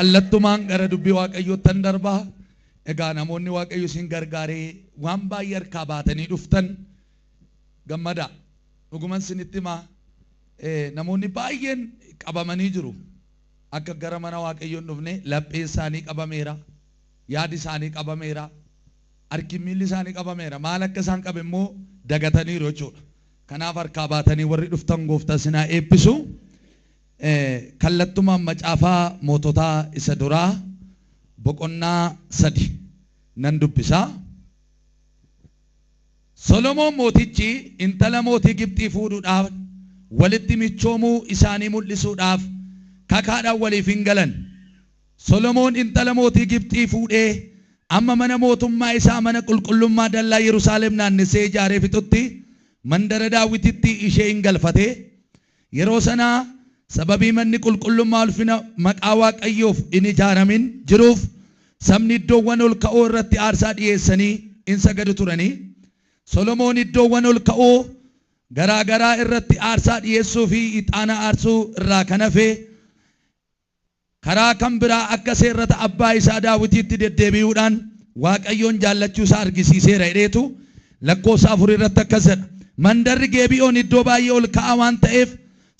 Kallattumaan gara dubbii Waaqayyoottan darbaa. Egaa namoonni Waaqayyo isin gargaaree waan baay'ee harkaa baatanii dhuftan gammadaa. Dhuguman isinitti himaa, namoonni baay'een qabamanii jiru. Akka gara mana Waaqayyoo hin dhufne laphee isaanii qabameera. Yaadi isaanii qabameera. Harki miilli isaanii qabameera. Maal akka isaan qabe immoo dagataniiru jechuudha. Kanaaf harkaa baatanii warri dhuftan gooftaa isin haa eebbisu. Kallattumaan macaafaa moototaa isa duraa boqonnaa 3 nan dubbisa. Solomoon mootichi intala mootii Gibxii fuudhuudhaaf walitti michoomuu isaanii mul'isuudhaaf kakaadhaan waliif hin galan. Solomoon intala mootii Gibxii fuudhee amma mana mootummaa isaa mana qulqullummaa dallaa Yerusaalem naannessee ijaaree fixutti mandara Daawititti ishee hin galfate. Yeroo sanaa sababii manni qulqullummaa ulfina maqaa Waaqayyoof hin ijaaramin jiruuf sabni iddoowwan ol ka'oo irratti aarsaa dhi'eessanii in sagadu turanii. Solomoon iddoowwan ol ka'oo garaa garaa irratti aarsaa dhi'eessuu fi ixaana aarsuu irraa kan hafe karaa kan biraa akka seerrata abbaa isaa Daawitiitti deddeebi'uudhaan Waaqayyoon jaallachuu isaa argisiiseera jedheetu lakkoofsa 4 irratti akkas jedha. Mandarri Geebi'oon iddoo baay'ee ol ka'aa waan ta'eef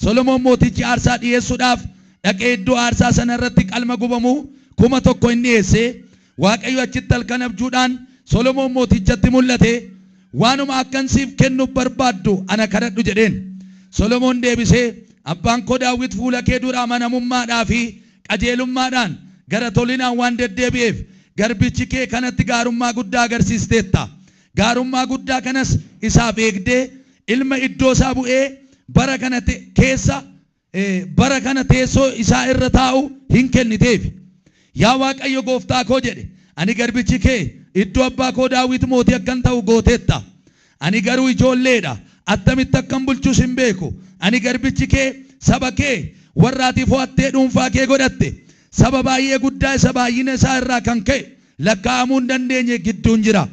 Solomoon mootichi aarsaa dhi'eessuudhaaf dhaqee iddoo aarsaa sana irratti qalma gubamu 1000 in dhi'eesse. Waaqayyo achitti halkan abjuudhaan Solomoon mootichatti mul'ate, Waanuma akkan siif kennuuf barbaaddu ana kadhadhu jedheen. Solomoon deebisee, Abbaan koo Daawit fuula kee dura amanamummaadhaa fi qajeelummaadhaan gara tolinaan waan deddeebi'eef, garbichi kee kanatti gaarummaa guddaa agarsiisteetta. Gaarummaa guddaa kanas isaaf eegdee ilma iddoo isaa bu'ee bara kana keessa bara kana teessoo isaa irra taa'u hin kenniteef. Yaa Waaqayyo gooftaa koo jedhe, ani garbichi kee iddoo abbaa koo Daawit mootii akkan ta'u gooteetta. Ani garuu ijoollee dha, attamitti akkan bulchus hin beeku. Ani garbichi kee saba kee warra ati fo'attee dhuunfaa kee godhatte, saba baay'ee guddaa isa baay'ina isaa irraa kan ka'e lakkaa'amuu hin dandeenye gidduun jira.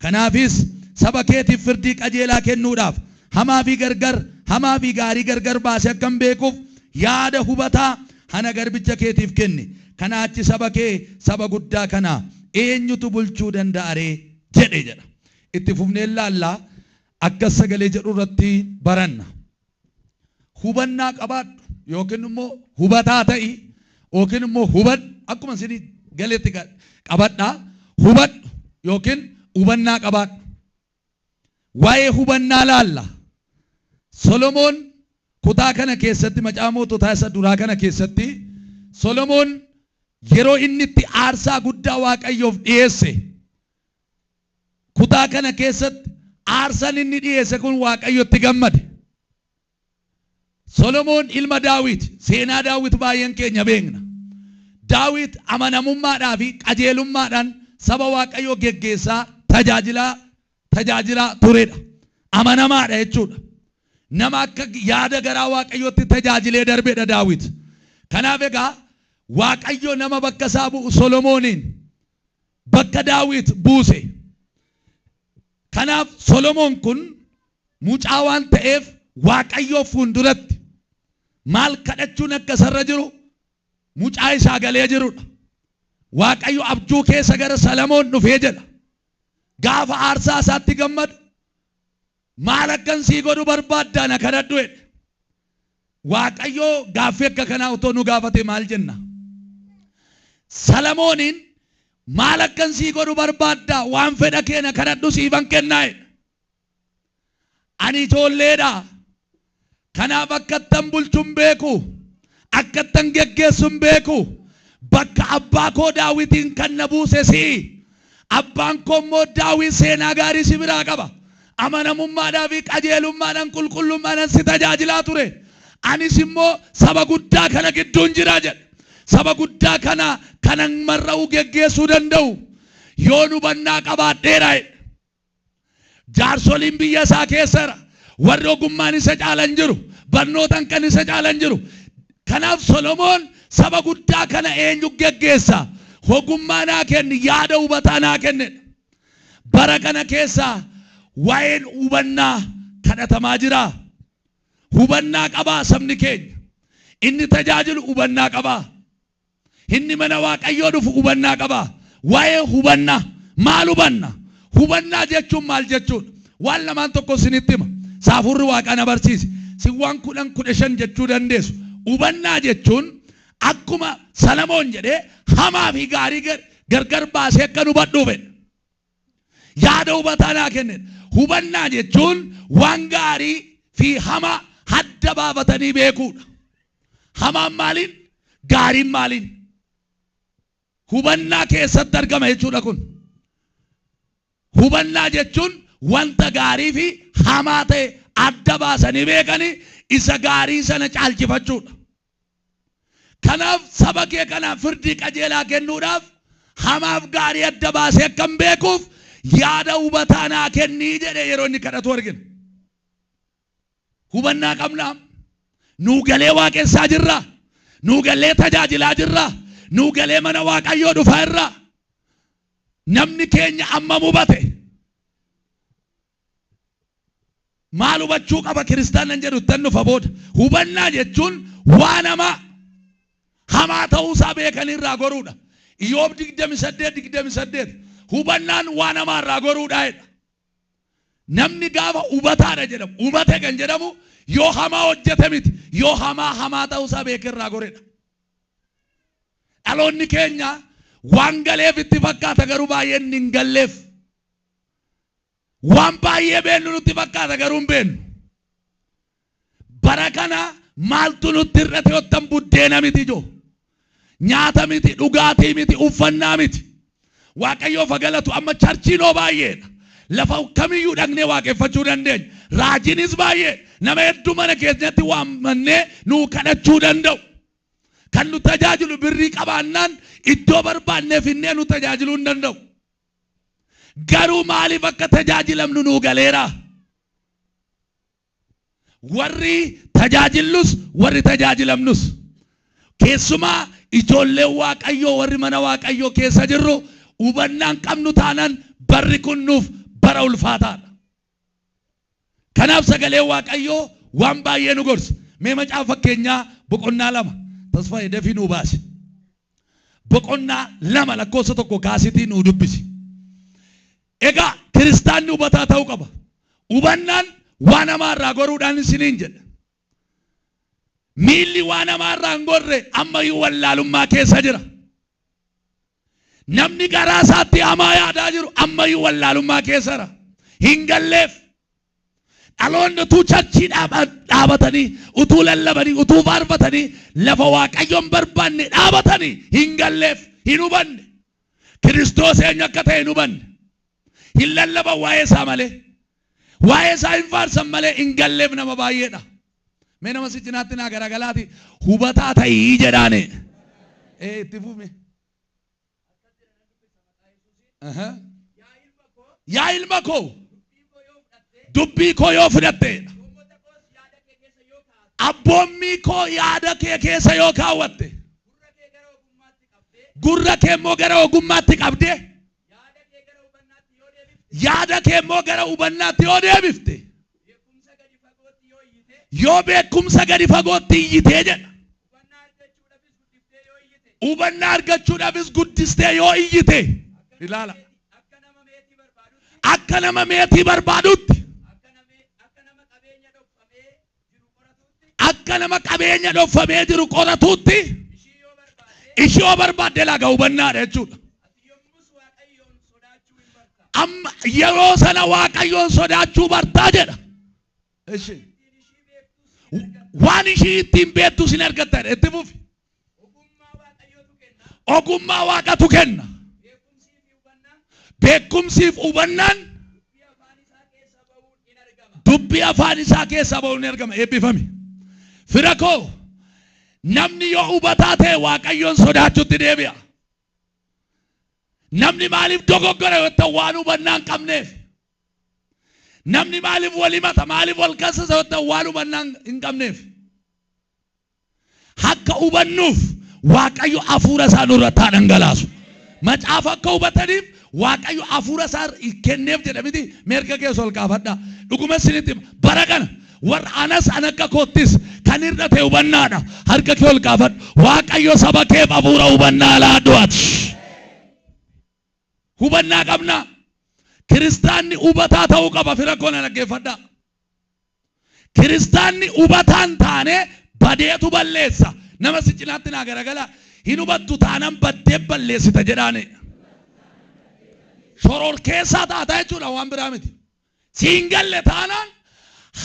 Kanaafis saba keetiif firdii qajeelaa kennuudhaaf, hamaa fi gargar, hamaa fi gaarii gargar baasee akkan beekuuf yaada hubataa ana garbicha keetiif kenni. Kanaa achi saba kee saba guddaa kana eenyutu bulchuu danda'a ree? jedhe jedha. Itti fufnee ilaalla, akkas sagalee jedhu irratti baranna. Hubannaa qabaadhu yookiin immoo hubataa ta'i yookiin immoo hubadhu, akkuma isinii galetti qabadhaa, hubadhu yookiin hubannaa qabaadhu. Waa'ee hubannaa laalla. Solomoon kutaa kana keessatti, macaafa moototaa isa duraa kana keessatti, Solomoon yeroo inni itti aarsaa guddaa Waaqayyoof dhiyeesse, kutaa kana keessatti aarsaan inni dhiyeesse kun Waaqayyotti gammade. Solomoon ilma Daawit, seenaa Daawit baay'een keenya beekna. Daawit amanamummaadhaa fi qajeelummaadhaan saba Waaqayyoo geggeessaa tajaajilaa turedha. Amanamaadha jechuudha. Nama akka yaada garaa Waaqayyootti tajaajilee darbedha Daawit. Kanaaf egaa Waaqayyo nama bakka isaa bu'u Solomooniin bakka Daawit buuse. Kanaaf Solomoon kun mucaa waan ta'eef Waaqayyoo fuulduratti maal kadhachuun akka isarra jiru mucaa isaa galee jirudha. Waaqayyo abjuu keessa gara Solomoon dhufee jedha. Gaafa aarsaa isaatti gammadu, maal akkan sii godhu barbaaddaa na kadhadhu jedhe. Waaqayyo gaaffii akka kanaa otoo nu gaafate maal jenna? Solomooniin maal akkan sii godhu barbaaddaa, waan fedha kee na kadhadhu siifan kennaa jedhe. Ani ijoolleedha. Kanaaf akkattan bulchu hin beeku. Akkattan geggeessu hin beeku. Bakka abbaa koo Daawitiin kan na buuse si'i. Abbaan koo immoo Daawit seenaa gaarii si biraa qaba. Amanamummaadhaa fi qajeelummaadhaan qulqullummaadhaan si tajaajilaa ture. Anis immoo saba guddaa kana gidduun jira jedhe. Saba guddaa kana kanan marra'uu geggeessuu danda'u yoon hubannaa qabaadheera jedhe. Jaarsoliin biyya isaa keessara warri ogummaan isa caalan jiru, barnootaan kan isa caalan jiru. Kanaaf Solomoon saba guddaa kana eenyu geggeessa? Ogummaa naa kenni, yaada hubataa naa kennedha. Bara kana keessa waa'een hubannaa kadhatamaa jira. Hubannaa qabaa sabni keenya. Inni tajaajilu hubannaa qabaa. Inni mana Waaqayyoo dhufu hubannaa qaba. Waa'ee hubannaa maal hubanna? Hubannaa jechuun maal jechuudha? Waan lamaan tokko isinitti hima. Saafurri Waaqaa na barsiise. Si waan 10 15 jechuu dandeessu. Hubannaa jechuun akkuma Salamoon jedhee hamaa fi gaarii gargar baasee akkan hubadhuuf jedhe. Yaada hubataa naa kenne. Hubannaa jechuun waan gaarii fi hamaa adda baafatanii beekuudha. Hamaan maaliin? Gaariin maaliin? Hubannaa keessatti argama jechuudha kun. Hubannaa jechuun wanta gaarii fi hamaa ta'e adda baasanii beekanii isa gaarii sana caalchifachuudha. Kanaaf saba kee kanaaf firdii qajeelaa kennuudhaaf hamaaf gaarii adda baasee akkan beekuuf yaada hubataa naa kennii jedhee yeroo inni kadhatu argina. Hubannaa qabnaa? Nuu galee waaqessaa jirraa? Nuu galee tajaajilaa jirraa? Nuu galee mana Waaqayyoo dhufaa irraa? Namni keenya ammam hubate? Maal hubachuu qaba kiristaanan jedhu ittan dhufa booda. Hubannaa jechuun waan hamaa hamaa ta'uusaa beekanii irraa goruudha. Iyoob 28 28 hubannaan waan hamaa irraa goruudha jedha. Namni gaafa hubataadha jedhamu, hubate kan jedhamu yoo hamaa hojjete miti, yoo hamaa hamaa ta'uusaa beekee irraa goredha. Dhaloonni keenya waan galeef itti fakkaata garuu baay'een hin galleef. Waan baay'ee beennu nutti fakkaata garuu hin beennu. Bara kana maaltu nutti hir'ate yottan buddeena miti ijoo. Nyaata miti, dhugaatii miti, uffannaa miti. Waaqayyoof haa galatu amma charchiinoo baay'eedha. Lafa kamiyyuu dhaqnee waaqeffachuu dandeenya. Raajiinis baay'ee nama hedduu mana keenyatti waammannee nuu kadhachuu danda'u. Kan nu tajaajilu birrii qabaannaan iddoo barbaannee finnee nu tajaajiluu hin danda'u. Garuu maaliif akka tajaajilamnu nuu galeera. Warri tajaajillus warri tajaajilamnus keessumaa ijoolleen Waaqayyoo warri mana Waaqayyoo keessa jirru hubannaan qabnu taanaan barri kun nuuf bara ulfaataadha. Kanaaf sagaleen Waaqayyoo waan baay'ee nu gorsa. Mee macaafa fakkeenyaa boqonnaa 2 Tasfaayee dafii nuu baasi. Boqonnaa 2 lakkoofsa 1 kaasitii nuu dubbisi. Egaa kiristaanni hubataa ta'uu qaba. Hubannaan waan hamaa irraa goruudhaan isiniin jedha. Miilli waan hamaa irraa hin gorre ammayyuu wallaalummaa keessa jira. Namni garaa isaatti hamaa yaadaa jiru ammayyuu wallaalummaa keessa jira. Hin galleef. Dhaloonni utuu churchii dhaabatanii, utuu lallabanii, utuu faarfatanii lafa Waaqayyoon barbaanne dhaabatanii hin galleef, hin hubanne. Kiristoos eenyu akka ta'e hin hubanne. Hin lallaban waa'ee isaa malee. Waa'ee isaa hin faarsan malee hin galleef nama baay'eedha. Mee nama si cinaatti naa garagalaati hubataa ta'ii jedhaani. Ee itti fufi. Aha. Yaa ilma koo dubbii koo yoo fudhatte abboommii koo yaada kee keessa yoo kaawwatte gurra kee immoo gara ogummaatti qabdee yaada kee immoo gara hubannaatti yoo deebifte yoo beekumsa gadi fagootti iyyitee jedha. Hubannaa argachuudhaafis guddistee yoo iyyite ilaala. Akka nama meetii barbaadutti akka nama qabeenya dhokfamee jiru qoratuutti ishii yoo barbaadde laga hubannaadha jechuudha. Amma yeroo sana Waaqayyoon sodaachuu bartaa jedha. Ishi. Waan ishii ittiin beektu sin argatta jedha. Itti fufi. Ogummaa Waaqatu kenna. Beekumsiif hubannaan dubbii afaan isaa keessaa ba'uun ni argama. Eebbifami. Fira koo namni yoo hubataa ta'e Waaqayyoon sodaachuutti deebi'a. Namni maaliif dogoggora yoo ta'u waan hubannaa hin qabneef. Namni maaliif wal himata maaliif wal kassasa yoo ta'u waan hubannaa hin qabneef. Akka hubannuuf Waaqayyo hafuura isaa nurratti haa dhangalaasu. Macaafa akka hubataniif Waaqayyo hafuura isaa kenneef jedha miti mee harka keessa ol kaafadhaa. Dhuguma isinitti hima bara kana Warra anas an akka koottis kan hir'ate hubannaadha. Harka kee ol kaafadhu. Waaqayyo saba keef hafuura hubannaa laadhu ati. Hubannaa qabna. Kiristaanni hubataa ta'uu qaba. Fira koo na dhaggeeffadhaa. Kiristaanni hubataan taane badeetu balleessa. Nama si cinaatti naa garagalaa. Hin hubattu taanaan baddee balleessita jedhaani. Shororkeessaa taata jechuudha waan biraa miti. Siin galle taanaan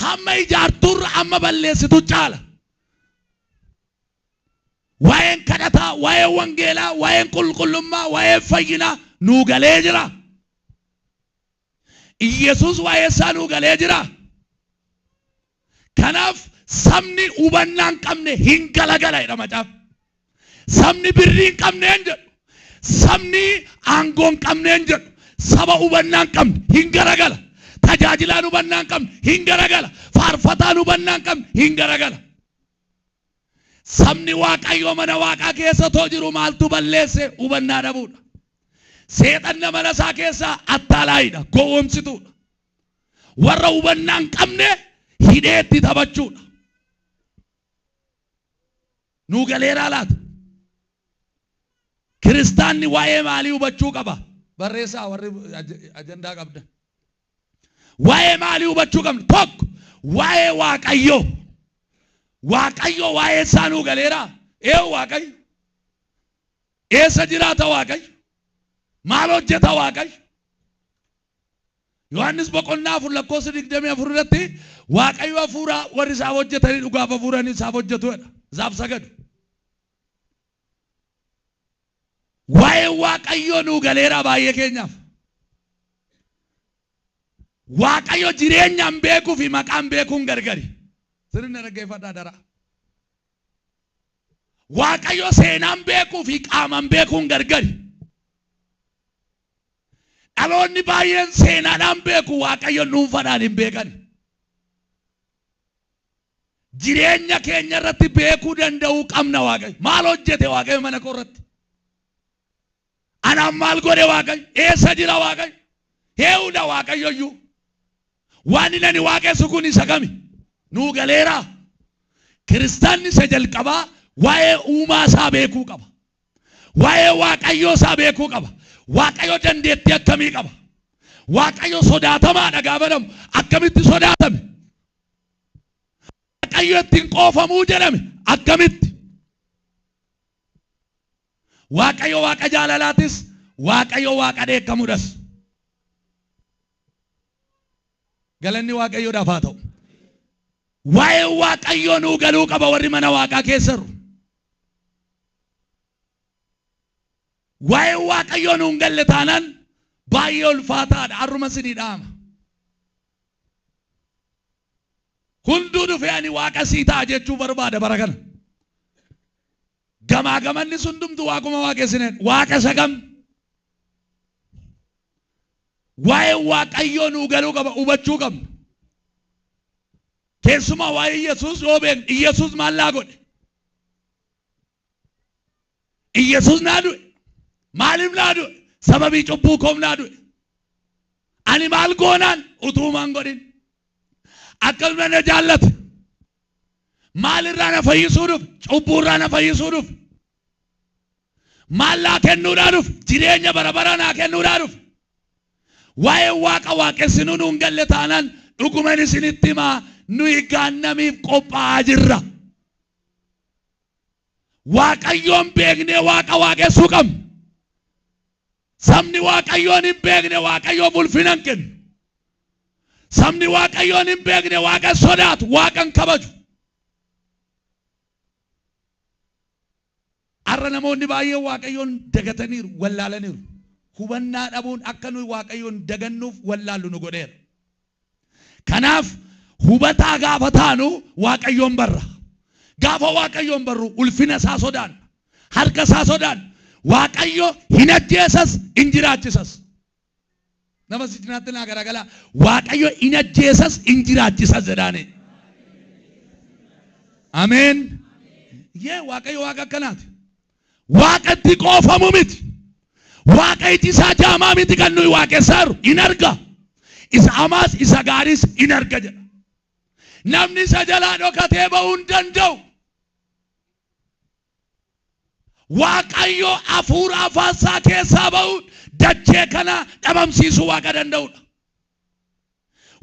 hamma ijaartuurra amma balleessitu caala. Waa'een kadhataa, waa'een wangeelaa, waa'een qulqullummaa, waa'een fayyinaa nuu galee jira. Iyyasuus waa'ee isaa nuu galee jira. Kanaaf sabni hubannaa hin qabne hin galagala jedha macaafa. Sabni birrii hin qabne hin jedhu. Sabni aangoo hin qabne hin jedhu. Saba hubannaa hin qabne hin garagala. Tajaajilaan hubannaa hin qabne hin garagala. Faarfataan hubannaa hin qabne hin garagala. Sabni Waaqayyoo mana Waaqaa keessa otoo jiru maaltu balleesse? Hubannaa dhabuudha. Seexanna mana isaa keessaa attaalaayidha, gowwoomsituudha. Warra hubannaa hin qabne hidhee itti taphachuudha. Nuu galeeraa laata? Kiristaanni waa'ee maalii hubachuu qaba? Barreessaa warri ajandaa qabdan. Waa'ee maalii hubachuu qabna? Tokko waa'ee Waaqayyoo. Waaqayyo waa'ee isaa nuu galeeraa? Eewu Waaqayyo? Eessa jiraata Waaqayyo? Maal hojjeta Waaqayyo? Yohaannis boqonnaa 4 lakkoofsa 24 irratti Waaqayyo hafuura warri isaaf hojjetanii dhugaaf hafuuraan isaaf hojjetu jedha. Isaaf sagadu. Waa'een Waaqayyoo nuu galeeraa baay'ee keenyaaf. Waaqayyo jireenyaan beekuu fi maqaan beekuun gargari. Sirni dhaggeeffadhaa daraa. Waaqayyo seenaan beekuu fi qaamaan beekuun gargari. Dhaloonni baay'een seenaadhaan beeku Waaqayyo dhuunfaadhaan hin beekan. Jireenya keenya irratti beekuu danda'uu qabna Waaqayyo. Maal hojjete Waaqayyo mana koo irratti? Anaan maal godhe Waaqayyo? Eessa jira Waaqayyo? Heewudha Waaqayyo iyyuu. Waan inni ani waaqessu kun isa kami? Nuu galeeraa? Kiristaanni isa jalqabaa waa'ee uumaa isaa beekuu qaba. Waa'ee Waaqayyoo isaa beekuu qaba. Waaqayyo dandeettii akkamii qaba? Waaqayyo sodaatamaadha gaafa jedhamu akkamitti sodaatame? Waaqayyo ittiin qoofamuu jedhame akkamitti? Waaqayyo Waaqa jaalalaatis, Waaqayyo Waaqa dheekkamudhas. Galanni Waaqayyoodhaaf haa ta'u. Waa'ee Waaqayyoo nuu galuu qaba warri mana Waaqaa keessa jiru. Waa'ee Waaqayyoo nuu hin galle taanaan baay'ee ulfaataadha. Har'uma isinii dhaama. Hunduu dhufee ani Waaqa sii ta'a jechuu barbaada bara kana. Gamaa gamanni sundumtu waaquma waaqessineen waaqa isa kam? Waa'ee Waaqayyoo nuu galuu qaba hubachuu qabna. Keessumaa waa'ee Yesuus yoo beekne Yesuus maal naa godhe? Yesuus naa du'e. Maaliif naa du'e? Sababii cubbuu koof naa du'e. Ani maal goonaan utuumaan godhin. Akkasuma na jaallate. Maalirraa na fayyisuu dhufe? Cubbuurraa na fayyisuu dhufe. Maal naa kennuudhaa dhufe? Jireenya bara baraa naa kennuudhaa dhufe. Waa'ee waaqa waaqessinuu nuun galle taanaan dhuguman isinitti himaa nuyi gaannamiif qophaa'aa jirra. Waaqayyoon beeknee waaqa waaqessuu qabna. Sabni Waaqayyoon hin beekne Waaqayyoof ulfina hin kennu. Sabni Waaqayyoon hin beekne Waaqa hin sodaatu, Waaqa hin kabaju. Har'a namoonni baay'een Waaqayyoon dagataniiru, wallaalaniiru. Hubannaa dhabuun akka nuyi Waaqayyoon dagannuuf wallaallu nu godheera. Kanaaf hubataa gaafa taanu Waaqayyoon barra. Gaafa Waaqayyoon barru ulfina isaa sodaanna. Harka isaa sodaanna. Waaqayyo hin ajjeesas hin jiraachisas. Nama si cinaatti naa garagalaa. Waaqayyo hin ajjeesas hin jiraachisas jedhaani. Ameen. Yee Waaqayyo Waaqa akkanaati. Waaqa itti qoofamu miti. Waaqa iji isaa jaamaa miti kan nuyi waaqessaa jirru. In arga. Isa hamaas isa gaariis in arga jedha. Namni isa jalaa dhokatee ba'uu hin danda'u. Waaqayyo hafuura afaan isaa keessaa ba'uun dachee kana dhabamsiisuu Waaqa danda'udha.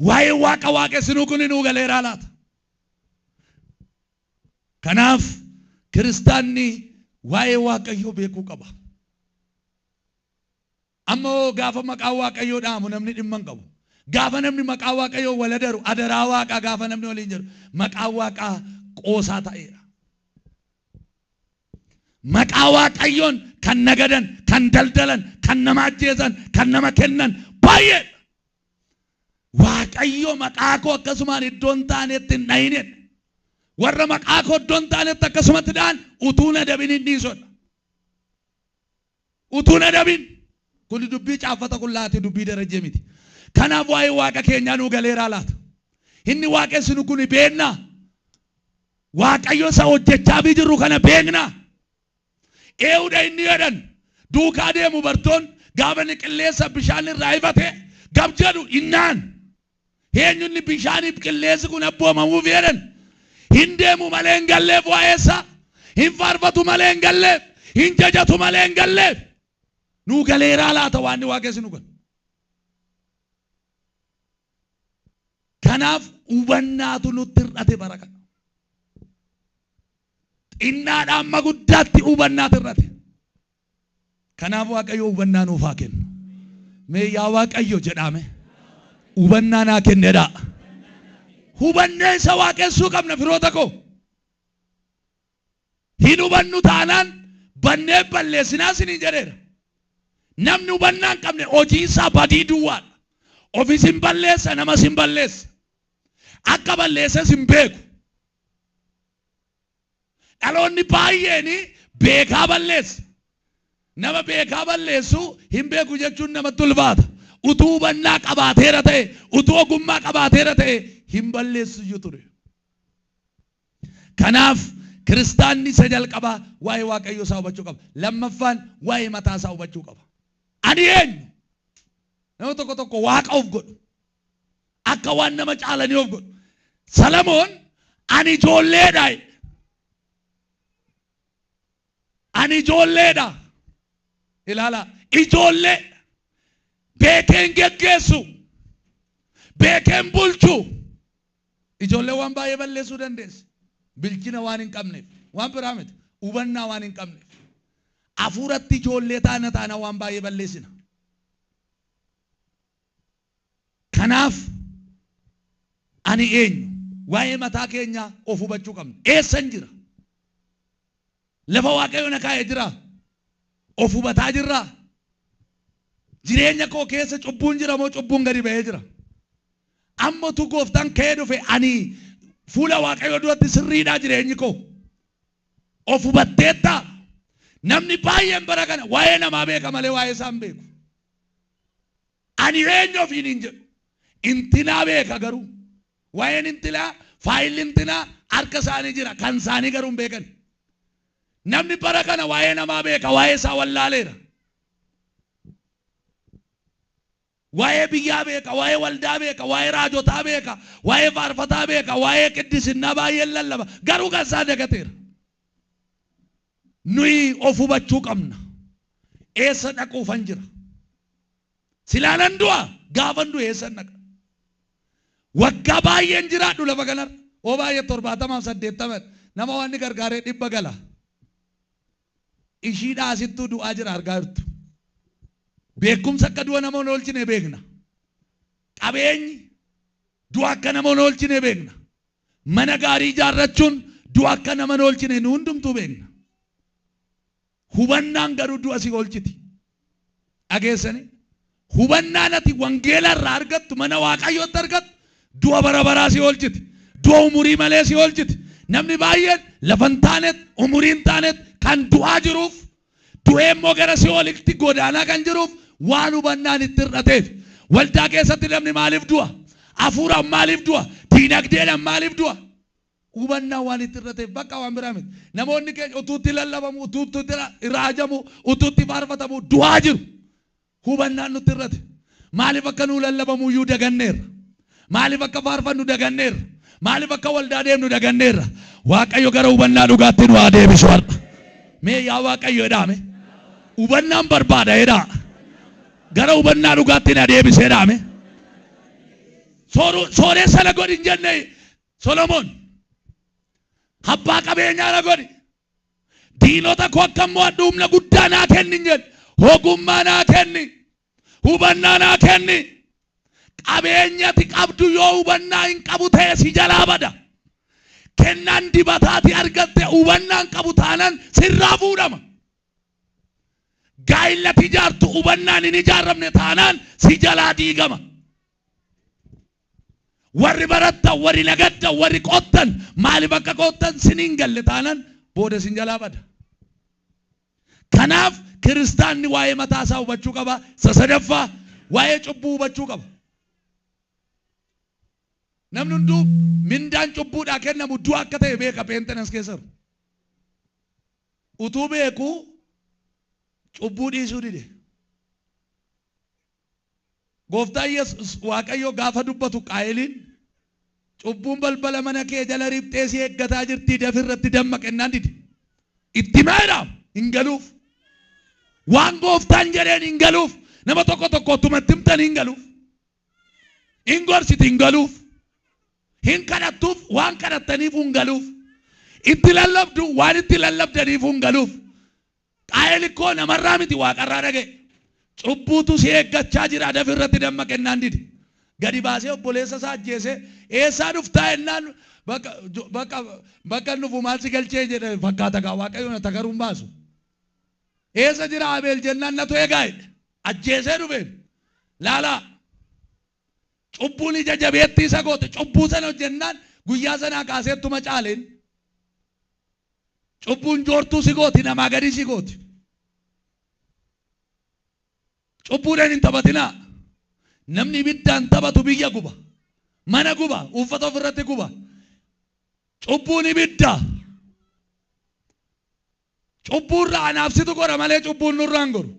Waa'ee Waaqa waaqessinuu kun nuu galeeraa laata? Kanaaf kiristaanni waa'ee Waaqayyoo beekuu qaba. Amma hoo gaafa maqaan Waaqayyoo dha'amu namni dhimma hin qabu. Gaafa namni maqaa Waaqayyoo wal adaru, adaraa Waaqaa gaafa namni waliin jedhu, maqaan Waaqaa qoosaa ta'eera. Maqaa Waaqayyoon kan nagadan, kan daldalan, kan nama ajjeesan, kan nama kennan baay'eedha. Waaqayyo maqaa koo akkasumaan iddoo hin taanetti hin dha'in jedhe. Warra maqaa koo iddoo hin taanetti akkasumatti dha'an utuu hin adabin hin dhiisudha. Utuu hin adabin. Kuni dubbii caaffata qullaa'aati, dubbii Darajjee miti. Kanaaf waa'ee Waaqa keenyaa nuu galeeraa laata? Inni waaqessinu kuni beeknaa? Waaqayyo isa hojjechaafii jirru kana beeknaa? Eewudha inni jedhan duukaa deemu bartoon gaafa inni qilleensa bishaan irraa ifate gab jedhu innaan. Eenyu inni bishaaniif qilleensi kun abboomamuuf jedhan? Hin deemu malee hin galleef waa'ee isaa. Hin faarfatu malee hin galleef. Hin jajatu malee hin galleef. Nuu galeeraa laata waanni waaqessinu kun? Kanaaf hubannaatu nutti hir'ate bara kana. Xinnaadhaa amma guddaatti hubannaatu hir'ate. Kanaaf Waaqayyo hubannaa nuuf haa kennu. Mee yaa Waaqayyo jedhaa mee. Hubannaa naa kenni jedhaa. Hubannee isa waaqessuu qabna firoota koo. Hin hubannu taanaan bannee balleessinaa isiniin jedheera. Namni hubannaa hin qabne hojii isaa badii duwwaadha. Ofis hin balleessa, namas hin balleessa. Akka balleesses hin beeku. Dhaloonni baay'een beekaa balleessa. Nama beekaa balleessu hin beeku jechuun namatti ulfaata. Utuu hubannaa qabaateera ta'e, utuu ogummaa qabaateera ta'e hin balleessu ture. Kanaaf kiristaanni isa jalqabaa waa'ee Waaqayyoo isaa hubachuu qaba. Lammaffaan waa'ee mataa isaa hubachuu qaba. Ani eenyu? Nama tokko tokko waaqa of godhu. Akka waan nama caalanii of godhu. Salamoon ani ijoolleedha. Ani ijoolleedha. Ilaala ijoollee beekeen geggeessu, beekeen bulchu. Ijoollee waan baay'ee balleessuu dandeessi. Bilchina waan hin qabneef. Waan biraa miti. Hubannaa waan hin qabneef. Hafuuratti ijoollee taana taana waan baay'ee balleessina. Kanaaf ani eenyu? Waa'ee mataa keenyaa of hubachuu qabna. Eessan jira? Lafa Waaqayyo na kaa'e jiraa? Of hubataa jirraa? Jireenya koo keessa cubbuun jira moo cubbuun gadi ba'ee jira? Amma utuu gooftaan ka'ee dhufe ani fuula Waaqayyoo duratti sirriidhaa jireenyi koo? Of hubatteettaa? Namni baay'een bara kana waa'ee namaa beeka malee waa'ee isaa hin beeku. Ani eenyu ofiin hin jedhu. Intinaa beeka garuu. Waa'een intinaa, faayilli intinaa harka isaanii jira. Kan isaanii garuu hin beekan. Namni bara kana waa'ee namaa beeka, waa'ee isaa wallaaleera. Waa'ee biyyaa beeka, waa'ee waldaa beeka, waa'ee raajotaa beeka, waa'ee faarfataa beeka, waa'ee qiddisinnaa baay'een lallaba. Garuu kan isaa dagateera. Nuyi of hubachuu qabna. Eessa dhaquufan jira? Silaa nan du'a, gaafan du'e eessan dhaqa? Waggaa baay'een jiraadhu lafa kanarra. Oo baay'ee 70f 80 nama waan inni gargaaree 100 gala. Ishiidhaa asittuu du'aa jira argaa jirtu. Beekumsa akka du'a nama hin oolchine beekna. Qabeenyi du'a akka nama hin oolchine beekna. Mana gaarii ijaarrachuun du'a akka nama hin oolchine nu hundumtuu beekna. Hubannaan garuu du'a si oolchiti. Dhageessanii? Hubannaan ati wangeela irraa argattu, mana Waaqayyootti argattu, du'a bara baraa si oolchiti. Du'a umurii malee si oolchiti. Namni baay'een lafa hin taanetti, umurii hin taanetti kan du'aa jiruuf, du'ee immoo gara si'oolitti godaanaa kan jiruuf waan hubannaan itti hir'ateef. Waldaa keessatti namni maaliif du'a? Hafuuraan maaliif du'a? Diinagdeedhaan maaliif du'a? Hubannaan waan itti hir'ateef bakka waan biraa miti. Namoonni keenya utuu itti lallabamu, utuu itti raajamu, utuu itti faarfatamu du'aa jiru. Hubannaan nutti hir'ate. Maaliif akka nuu lallabamu iyyuu daganneerra. Maaliif akka faarfannu daganneerra. Maaliif akka waldaa deemnu daganneerra. Waaqayyo gara hubannaa dhugaatti nu haa deebisu har'a. Mee yaa Waaqayyo jedhaame. Hubannaan barbaada jedhaa. Gara hubannaa dhugaatti na deebise jedhaame. Sooressa na godhi hin jenne Solomoon. Abbaa qabeenyaa na godhi. Diinota koo akka mo'adhu humna guddaa naa kenni hin jenne. Ogummaa naa kenni. Hubannaa naa kenni. Qabeenya ati qabdu yoo hubannaa hin qabu ta'e si jalaa bada. Kennaan dibataati argatte hubannaa hin qabu taanan sirraa fuudhama. Gaa'illi ati ijaartu hubannaan hin ijaaramne taanaan si jalaa diigama. Warri barattan, warri nagaddan, warri qottan maaliif akka qottan sin hin galle taanan booda sin jalaa bada. Kanaaf kiristaanni waa'ee mataa isaa hubachuu qaba. Isa sadaffaa waa'ee cubbuu hubachuu qaba. Namni hunduu mindaan cubbuudhaa kennamu du'a akka ta'e beeka pheenxeen as keessa jiru. Utuu beekuu cubbuu dhiisuu dide. Gooftaan Yesuus Waaqayyo gaafa dubbatu Qaayeliin cubbuun balbala mana kee jala riphxee si eeggataa jirtii dafi irratti dammaqi jennaan dide. Itti himaa hin galuuf. Waan gooftaan jedheen hin galuuf. Nama tokko tokko utuma itti himtan hin galuuf. Hin gorsiti hin galuuf. Hin kadhattuuf waan kadhattaniif hin galuuf. Itti lallabdu waan itti lallabdaniif hin galuuf. Qaayel ikkoo namarraa miti waaqarraa dhaga'e. Cubbuutu si eeggachaa jira dafi irratti dammaqi jennaan dide. Gadi baasee obboleessa isaa ajjeesee eessaa dhuftaa jennaan bakka bakka bakka dhufu maal si galchee jedhe fakkaata gaa Waaqayyo na takaruun baasu. Eessa jira Abeel jennaan natu eegaa jedhe. Ajjeesee dhufeen. Laalaa. Cubbuun ija jabeettii isa goote cubbuu sana hojjennaan guyyaa sanaa kaasee ittuma caaleen. Cubbuun joortuu si gooti namaa gadi si gooti. Cubbuudhaan hin taphatinaa. Namni ibiddaan taphatu biyya guba. Mana guba, uffata ofirratti guba. Cubbuun ibidda. Cubbuurraa anaaf situ gora malee cubbuun nurraa hin goru.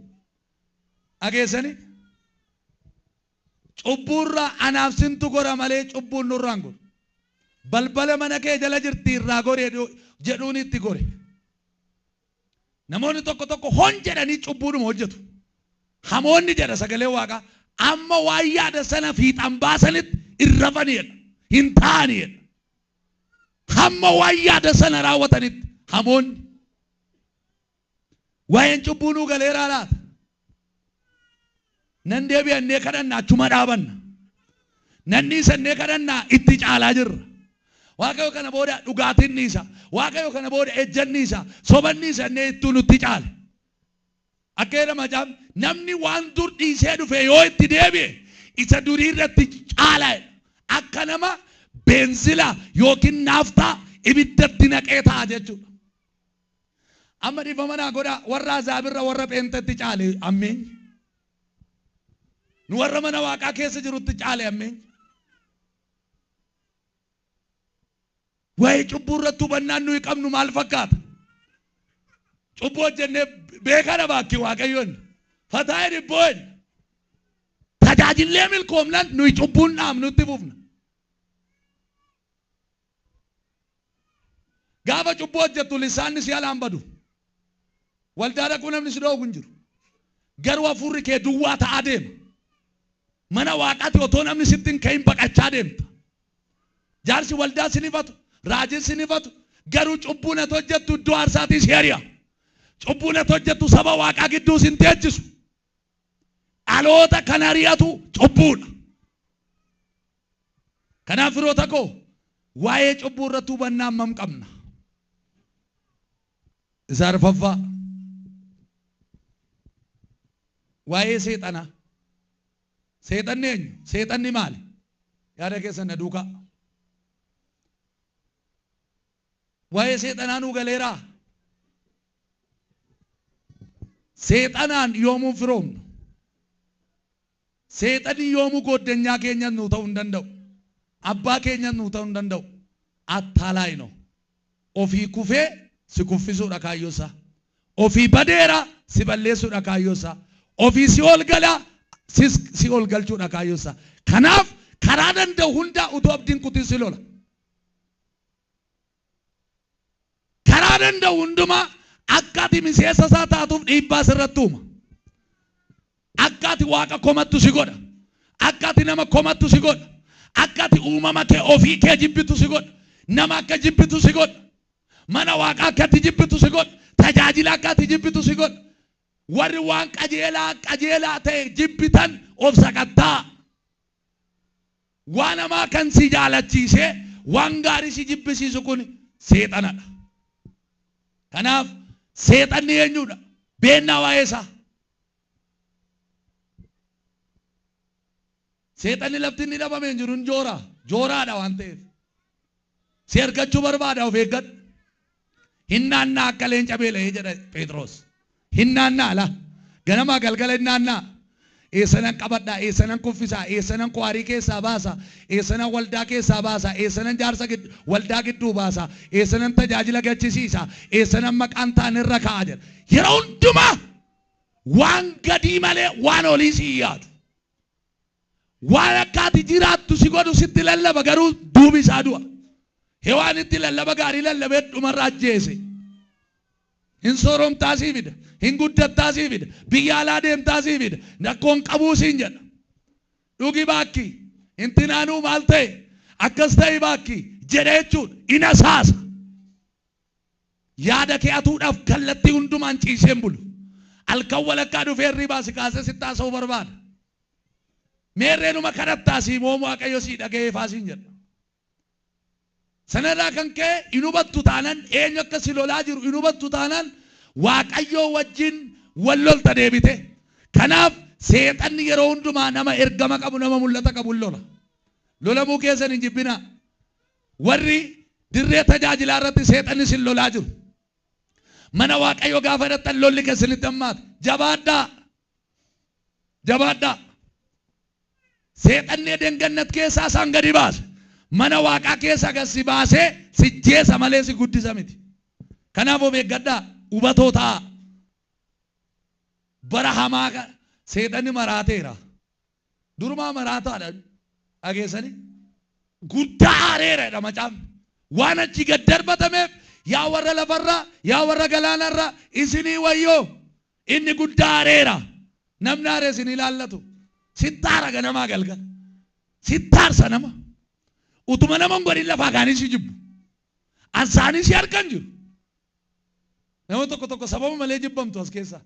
Dhageessanii? Cubbuurraa anaaf sintu gora malee cubbuun nurraa hin goru. Balbala mana kee jala jirti irraa gori jedhuun itti gore. Namoonni tokko tokko hon jedhanii cubbuudhuma hojjetu. Hamoonni jedha sagalee waaqaa amma waan yaada sana fiixan baasanitti hin rafani jedha. Hin taa'ani jedha. Hamma waan yaada sana raawwatanitti hamoonni. Waa'een cubbuu nuu galeeraa laata? Nan deebi'annee kadhanna achuma dhaabanna. Nan dhiisannee kadhannaa itti caalaa jirra. Waaqayyo kana booda dhugaatiin dhiisa. Waaqayyo kana booda ejjan dhiisa. Soban dhiisannee ittuu nutti caale. Akka jedha macaafni namni waan dur dhiisee dhufe yoo itti deebi'e isa durii irratti caalaa jedha. Akka nama beenzila yookiin naaftaa ibiddatti naqee ta'a jechuudha. Amma dhiifama naa godhaa warra azaabirra warra pheenxetti caale ammeenyi. Nu warra mana waaqaa keessa jirutti caale ammeenyi. Waa'ee cubbuu irratti hubannaan nuyi qabnu maal fakkaata? Cubbuu hojjennee beekana baakki Waaqayyoon. Fataa dhibboo tajaajillee milkoomnaan nuyi cubbuun dhaabnutti fufna. Gaafa cubbuu hojjettu lisaanni si alaan badu. Waldaa dhaquu namni si dhoowwu hin jiru. Garuu hafuurri kee duwwaa ta'aa deema. Mana waaqaatti otoo namni sitti hin ka'in baqachaa deemta. Jaarsi waldaa sin ifatu, raajiin sin ifatu, garuu cubbuun ati hojjettu iddoo aarsaatii si ari'a. Cubbuun ati hojjettu saba waaqaa gidduu sin teechisu. Dhaloota kan ari'atu cubbuudha. Kanaaf firoota koo waa'ee cubbuu irratti hubannaa hammam qabna? Isa arfaffaa waa'ee seexanaa. Seexanni eenyu? Seexanni maali? Yaada keessan na duukaa. Waa'ee seexanaa nuu galeeraa? Seexanaan yoomuu firoomnu? Seexanni yoomuu gooddanyaa keenyas nuu ta'uu hin danda'u. Abbaa keenyas nuu ta'uu hin danda'u. Attaalaayi no. Ofii kufee si kuffisuudha kaayyoo isaa. Ofii badeera si balleessuudha kaayyoo isaa. Ofii si ol gala sis si ol galchuudha kaayyoo isaa. Kanaaf karaa danda'u hundaa utuu abdiin kutin si lola. Karaa danda'u hundumaa akka ati miseensa isaa taatuuf dhiibbaa sirratti uuma. Akka ati Waaqa komattu si godha. Akka ati nama komattu si godha. Akka ati uumama kee ofii kee jibbitu si godha. Nama akka jibbitu si godha. Mana Waaqaa akka ati jibbitu si godha. Tajaajila akka ati jibbitu si godha. Warri waan qajeelaa qajeelaa ta'e jibbitan of sakatta'aa. Waan hamaa kan si jaalachiisee waan gaarii si jibbisiisu kun seexanadha. Kanaaf seexanni eenyudha? Beennaa waa'ee isaa. Seexanni lafti inni dhabame hin jiru hin joora. Jooraadha waan ta'eef. Si argachuu barbaada of eeggadhu. Hin naannaa akka leenca beela'ee jedha Phexros. Hin naannaa la. Ganamaa galgala hin naannaa. Eessanan qabadhaa, eessanan kuffisaa, eessanan kwaarii keessaa baasa, eessanan waldaa keessaa baasa, eessanan jaarsa waldaa gidduu baasa, eessanan tajaajila gachisiisa, eessanan maqaan ta'an irra kaa'a jedha. Yeroo hundumaa waan gadii malee waan olii si hin yaadu. Waan akka ati jiraattu si godhu sitti lallaba garuu duubi isaa du'a. Hewaanitti lallaba gaarii lallabee dhumarra ajjeese. Hin sooromtaa sii fida, hin guddattaa sii fida, biyya alaa deemtaa sii fida, rakkoon qabuu siin jedha. Dhugi baakki, intinaanuu maal ta'e, akkas ta'e baakki jedha jechuudha. In asaasa. Yaada kee atuudhaaf kallattii hundumaan ciiseen bulu. Halkan walakkaa dhufee hirribaa si kaasee sitti haasa'uu barbaada. Meerreenuma kadhattaa sii moo Waaqayyo sii dhaga'ee faa siin jedha. Sanarraa kan ka'e hin hubattu taanan eenyu akka si lolaa jiru hin hubattu taanan Waaqayyoo wajjin wal lolta deebite. Kanaaf seexanni yeroo hundumaa nama ergama qabu nama mul'ata qabu hin lola. Lolamuu keessan hin jibbinaa. Warri dirree tajaajilaa irratti seexanni sin lolaa jiru. Mana Waaqayyoo gaafa dhaqxan lolli keessanitti hammaata. Jabaadhaa. Jabaadhaa. Seexanni Eden gannat keessaa isaan gadi baase. Mana Waaqaa keessaa gad si baasee si jeesa malee si guddisa miti. Kanaaf of eeggadhaa. Hubatoo ta'aa. Bara hamaa kana seexanni maraateera. Durumaa maraataadha. Dhageessanii? Guddaa aareera jedha macaafni. Waan achi gad darbatameef yaa warra lafarraa yaa warra galaanarraa isinii wayyoo. Inni guddaa aareera. Namni aare isin ilaallatu. Sittaara ganamaa galgala. Sittaarsa nama. Utuma nama hin godhin lafaa kaanii si jibbu. Ansaanii si harkan jiru. Nama tokko tokko sababa malee jibbamtu as keessaa.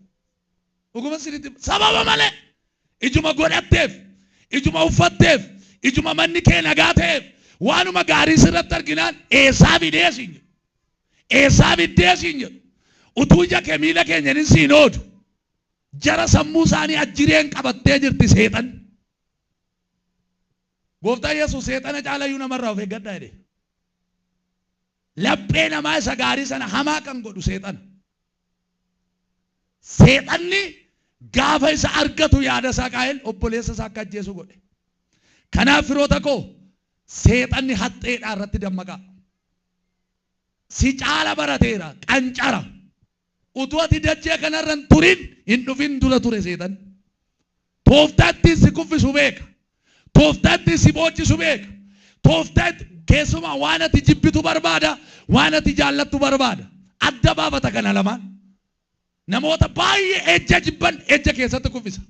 Dhuguma isinitti sababa malee ijuma godhatteef, ijuma uffatteef, ijuma manni kee nagaa ta'eef waanuma gaarii sirratti arginaan eessaa fidee siin jedhu. Eessaa fiddee siin jedhu. Utuu ija kee miila keenya hin siin oodu. Jara sammuu isaanii ajjireen qabattee jirti seexan. Gooftaan Yesuus seexana caalayyuu namarraa of eeggadhaa jedhe. Laphee namaa isa gaarii sana hamaa kan godhu seexana. Seexanni gaafa isa argatu yaada isaa Qaa'el obboleessa isaa akka ajjeesu godhe. Kanaaf firoota koo seexanni haxxeedhaa irratti dammaqaa. Si caala barateera qancara. Utuu ati dachee kanarra hin turin hin dhufin dura ture seexanni. Tooftaa ittiin si kuffisu beeka. Tooftaa ittiin si boochisu beeka. Tooftaa keessumaa waan ati jibbitu barbaada, waan ati jaallattu barbaada. Adda baafata kana lamaan. Namoota baay'ee ejja jibban ejja keessatti kuffisa.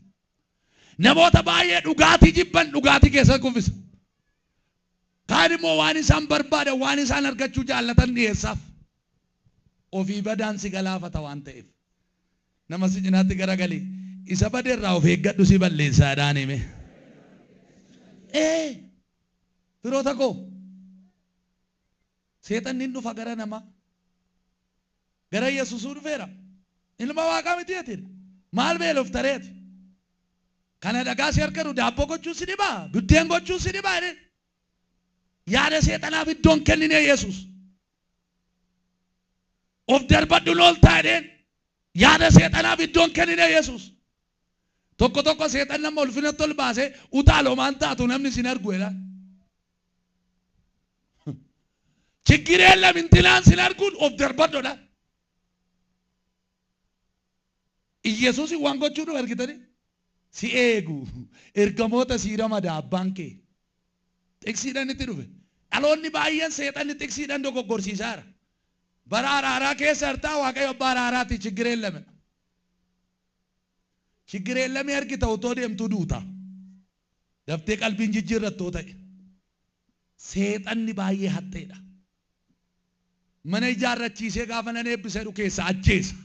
Namoota baay'ee dhugaatii jibban dhugaatii keessatti kuffisa. Kaan immoo waan isaan barbaadan waan isaan argachuu jaallatan dhiyeessaaf. Ofii badaan si galaafata waan ta'eef. Nama si cinaatti garagali isa badeerraa of eeggadhu si balleessaadhaan hime. Ee firoota koo seexanni hin dhufa gara namaa. Gara Yesuusuu dhufeera. Ilma Waaqaa miti jettidha. Maal beeloftareeti? Kana dhagaa si harkanu daabboo gochuun si dhibaa? Buddeen gochuun si dhibaa jedheen. Yaada seexanaaf iddoon kennine Yesuus. Of darbadhu ooltaa jedheen. Yaada seexanaaf iddoon kennine Yesuus. Tokko tokko seexan nama ulfinatti ol baasee utaaloo maan taatu namni sin argu jedhaan. Chiggir የለም intinaan sin arguun of darbadhodha. Iyesuus waan gochuu dhufe argitanii? Si eegu ergamoota sii ramada abbaan kee. Xiqsiidhaan itti dhufe. Dhaloonni baay'een seexanni xiqsiidhaan dogoggorsiisaara. Bara araaraa keessa jirtaa Waaqayyo abbaa araaraati ችግር የለም. ችግር የለም ergita utoo deemtuu duuta. Daftee qalbiin jijjiirrattoo ta'e. Seexanni baay'ee haxxeedha. Mana ijaarrachiisee gaafa nan eebbisa jedhu keessa ajjeesa.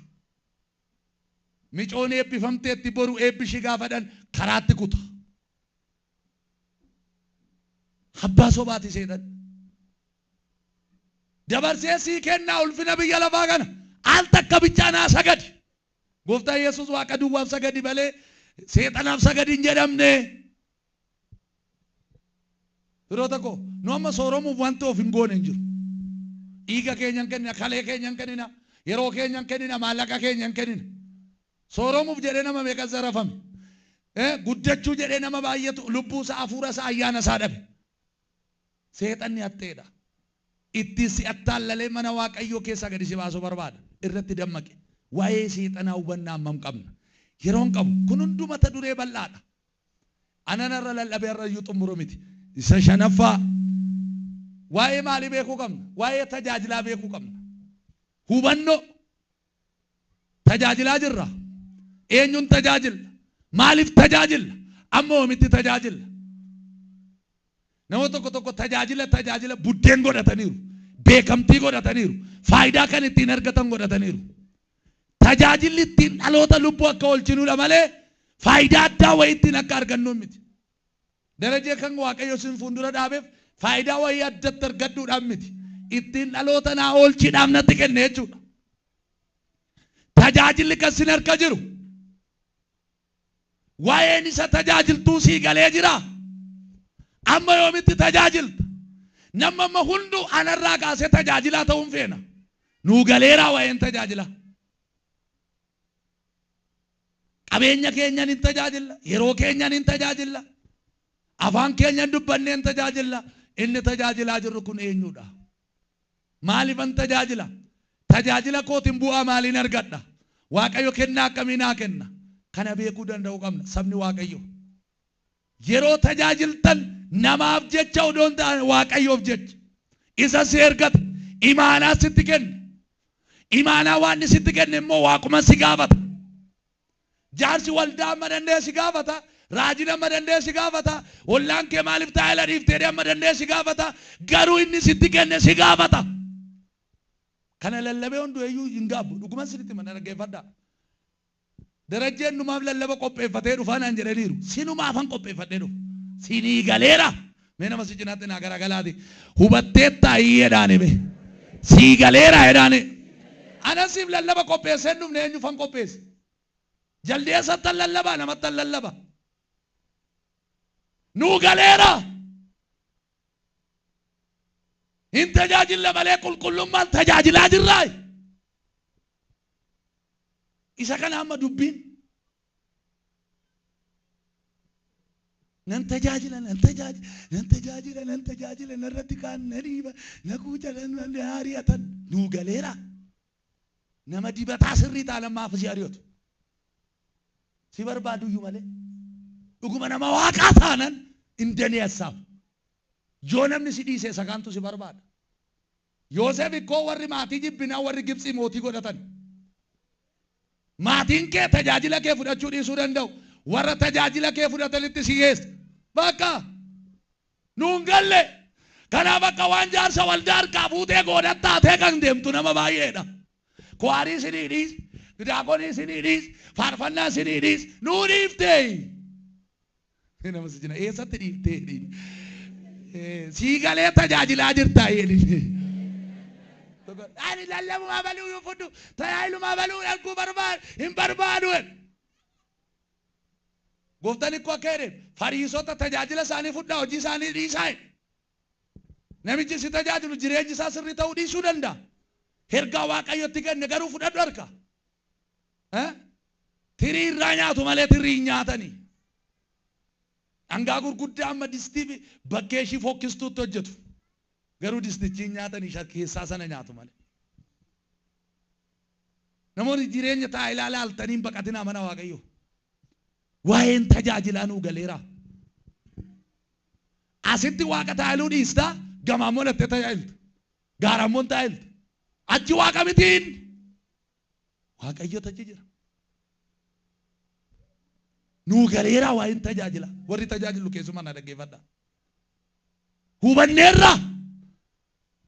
Micoon eebbifamteetti boru eebbishii gaafa dhan karaatti kuta. Abbaa sobaati seexanni. Dabarsee sii kennaa ulfina biyya lafaa kana al takka bichaa naa sagadi. Gooftaan Yesuus waaqa duwwaaf sagadi malee seexanaaf sagadi hin jedhamne. Firoota koo nu amma sooromuuf wanti of hin goone hin jiru. Dhiiga keenya hin kennina, kalee keenya hin kennina, yeroo keenya hin kennina, maallaqa keenya hin kennina. Sooromuuf jedhee nama meeqa zarafame. Guddachuu jedhee nama baay'eetu lubbuu isaa, hafuura isaa, ayyaana isaa dhabe. Seexanni haxxeedha. Itti si attaallalee mana Waaqayyoo keessaa gadi si baasuu barbaada. Irratti dammaqe. Waa'ee seexanaa hubannaa hammam qabna? Yeroon qabu kun hunduu mata duree bal'aadha. Anan irra lallabee irra iyyuu xumuru miti. Isa shanaffaa waa'ee maalii beekuu qabna? Waa'ee tajaajilaa beekuu qabna. Hubannoo tajaajilaa jirra. Eenyuun tajaajilla? Maaliif tajaajilla? Amma oomitti tajaajilla? Namoota tokko tokko tajaajila tajaajila buddeen godhataniiru. Beekamtii godhataniiru. Faayidaa kan ittiin argatan godhataniiru. Tajaajilli ittiin dhaloota lubbuu akka oolchinuudha malee faayidaa addaa wayii ittiin akka argannu miti. Darajee kan Waaqayyo sin fuuldura dhaabeef faayidaa wayii addatti argadhuudhaan miti. Ittiin dhaloota naa oolchiidhaaf natti kenne jechuudha. Tajaajilli kan sin harka jiru. Waa'een isa tajaajiltuu sii galee jira. Amma yoomitti tajaajilta? Namni amma hunduu anarraa kaasee tajaajilaa ta'uun feena. Nuu galeeraa waa'een tajaajilaa. Qabeenya keenyan hin tajaajilla. Yeroo keenyan hin tajaajilla. Afaan keenyan dubbannee hin tajaajilla. Inni tajaajilaa jirru kun eenyudha? Maaliifan tajaajila? Tajaajila kootiin bu'aa maaliin argadha? Waaqayyo kennaa akkamii naa kenna? Kana beekuu danda'uu qabna sabni Waaqayyo. Yeroo tajaajiltan namaaf jecha odoo hin taane Waaqayyoof jecha. Isa si ergata. Imaanaa sitti kenne. Imaanaa waan inni sitti kenne immoo waaquma si gaafata. Jaarsi waldaa amma danda'e si gaafata. Raajiin amma danda'e si gaafata. Ollaan kee maaliif taa'ela dhiiftee amma danda'e si gaafata. Garuu inni sitti kenne si gaafata. Kana lallabee hunduu eeyyuu hin gaabbu. Dhuguma sirriitti mana dhaggeeffadhaa. Darajjeen numaaf lallaba qopheeffatee dhufaa naan jedhaniiru. Sinumaafan qopheeffadhee dhufa. Sinii galeera. Mee nama si cinaatti naa garagalaati. Hubatteettaa jedhaani mee. Sii galeera jedhaani. Anasiif lallaba qopheessee hin dhufne eenyufan qopheesse? Jaldeessattan lallabaa namattan lallaba. Nuu galeera. Hin tajaajilla malee qulqullummaan tajaajilaa jirraa. Isa kana amma dubbiin. Nan tajaajila, nan tajaajila, nan tajaajila, nan tajaajila, narratti kaan na dhiiba, na kuuca, na ari'atan. Nuu galeera. Nama dibataa sirrii taanaan maaf si ari'atu? Si barbaadu iyyuu malee. Dhuguma nama waaqaa taanan hin daneessaaf. Yoo namni si dhiise isa kaantu si barbaada. Yoosef ikkoo warri maatii jibbinaa warri Gibxii mootii godhatan. Maatiin kee tajaajila kee fudhachuu dhiisuu danda'u. Warra tajaajila kee fudhatanitti si geessa. Bakka nuun galle. Kanaaf akka waan jaarsa waldaa harkaa fuutee goodattaatee kan deemtu nama baay'eedha. Kuwaarii sinii dhiis, daakonii sinii dhiis, faarfannaa sinii dhiis, nuu dhiiftee. Nama si jina eessatti dhiiftee? Sii galee tajaajilaa jirtaa jedhi. Ani lallabumaa baluu hin fudhu, tajaajilumaa baluu dhaguu barbaadu hin barbaadu. Gooftaan ikkoo akka jedhe fariisota tajaajila isaanii fudhaa hojii isaanii dhiisaa. Namichi si tajaajilu jireenyi isaa sirrii ta'uu dhiisuu danda'a. Ergaa Waaqayyotti kenne garuu fudhadhu harka. Tirii irraa nyaatu malee tirii hin nyaatanii. Dhangaa gurguddaa amma distii bakkee ishii fokkistuutti hojjetu. Garuu distichi hin nyaatanii keessaa sana nyaatu malee. Namoonni jireenya taa'ilaa laaltanii hin baqatinaa mana Waaqayyoo. Waa'een tajaajilaa nuu galeera. Asitti waaqa taa'iluu dhiistaa gamaammoo lattee tajaajilta. Gaarammoo tajaajilta. Achi waaqa mitiin. Waaqayyotu achi jira. Nuu galeeraa waa'een tajaajila. Warri tajaajilu keessumaa na dhaggeeffadha. Hubanneerra.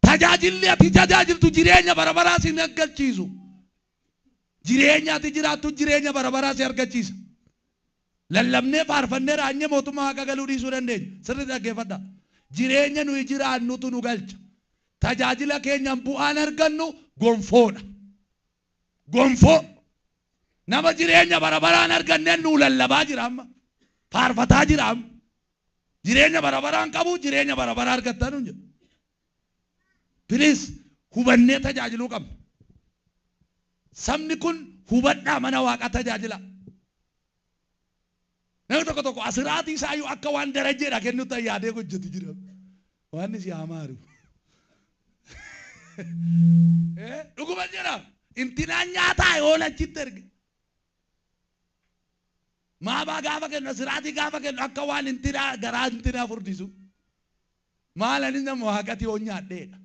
Tajaajilli ati tajaajiltu jireenya bara baraa si argachiisu. Jireenya ati jiraattu jireenya bara baraa si argachiisa. Lallabnee faarfannee raanyee mootummaa waaqa galuu dhiisuu dandeenya. Sirriitti dhaggeeffadha. Jireenya nuyi jiraannutu nu galcha. Tajaajila keenyaan bu'aan argannu gonfoodha. Gonfoo. Nama jireenya bara baraan arganneen nuu lallabaa jira amma. Faarfataa jira amma. Jireenya bara baraan qabu jireenya bara baraa argattaa nuun jedhu. Please, hubannee tajaajiluu qabna. Sabni kun hubadhaa mana waaqaa tajaajila. Namni tokko tokko asiraatii isaayyuu akka waan darajjeedha kennutti yaadee hojjetu jira. Waan si hamaaru. Dhuguma jira. Intinaan nyaataa oola achitti erge. Maabaa gaafa kennu, asiraatii gaafa kennu akka waan intinaa garaa intinaa furdisu. Maal ani nama waaqati yoo nyaadheedha.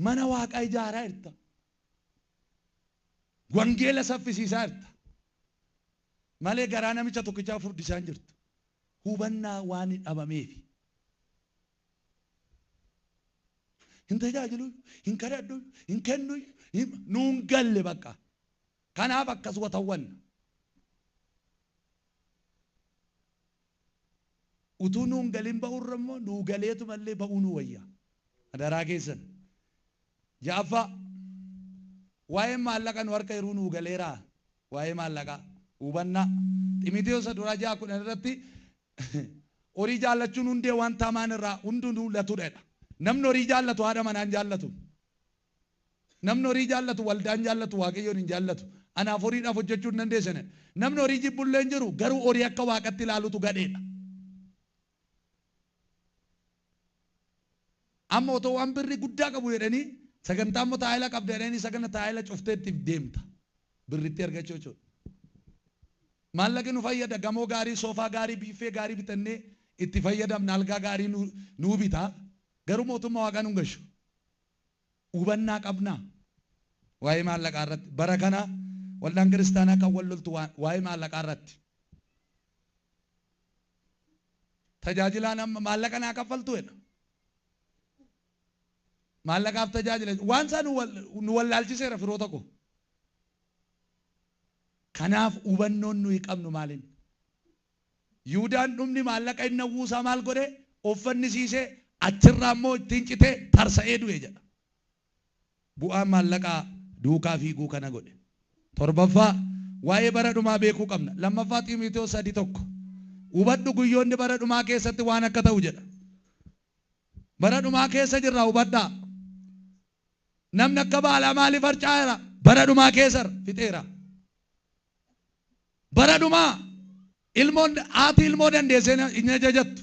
Mana waaqaa ijaaraa jirta. Wangeela saffisiisaa jirta. Malee garaa namicha tokkichaa furdisaa hin jirtu. Hubannaa waan dhabameefi. Hin tajaajilu, hin kadhadhu, hin kennu, nuun galle bakka. Kanaaf akkas watawwanna. Utuu nuun galin ba'urra immoo nuu galeetu mallee ba'uu nu wayya. Adaraa keessan. Ja'affaa, waa'een maallaqa nu harka yeroo nuu galeeraa. Waa'ee maallaqaa hubannaa. Ximiteewos duraa 6:10 irratti horii jaallachuun hundee wanta hamaan irraa hundinuu latudha. Namni horii jaallatu haadha manaan jaallatu. Namni horii jaallatu waldaan jaallatu, Waaqayyoon hin jaallatu. Anaaf horiidhaaf hojjechuu hin dandeessane. Namni horii jibbullee hin jiru, garuu horii akka waaqatti ilaalutu gadheedha. Amma otoo waan birrii guddaa qabu jedhanii sagantaa immoo taayila qabda jedhanii sagana taayila cuftee itti deemta. Birritti argachuu jechuudha. Maallaqni nu fayyada, gamoo gaarii, soofaa gaarii, biiffee gaarii bitannee itti fayyadamna, algaa gaarii nuu bita. Garuu mootummaa waaqaa nu hin gashu. Hubannaa qabnaa waa'ee maallaqaa irratti. Bara kana waldaan kiristaanaa kan wal loltu waa'ee maallaqaa irratti. Tajaajilaan amma maallaqa naa kaffaltu jedha. Maallaqaaf tajaajila. Waan isaa nu wallaalchiseera firoota koo. Kanaaf hubannoon nuyi qabnu maaliin? Yihuudaan dhumni maallaqa inni hawwuusaa maal godhe? Of fannisiisee achirraa immoo ittiin citee tarsa'ee du'e jedha. Bu'aan maallaqaa duukaa fiiguu kana godhe. Torbaffaa, waa'ee bara dhumaa beekuu qabna. Lammaffaa Xiimotewos 3:1. Hubadhu, guyyoonni bara dhumaa keessatti waan akka ta'u jedha. Bara dhumaa keessa jirra, hubadhaa. Namni akka baalaa maaliif harcaa'eera? Bara dhumaa keessa fixeera. Bara dhumaa ilmoon haati ilmoo dandeessee hin ajajattu.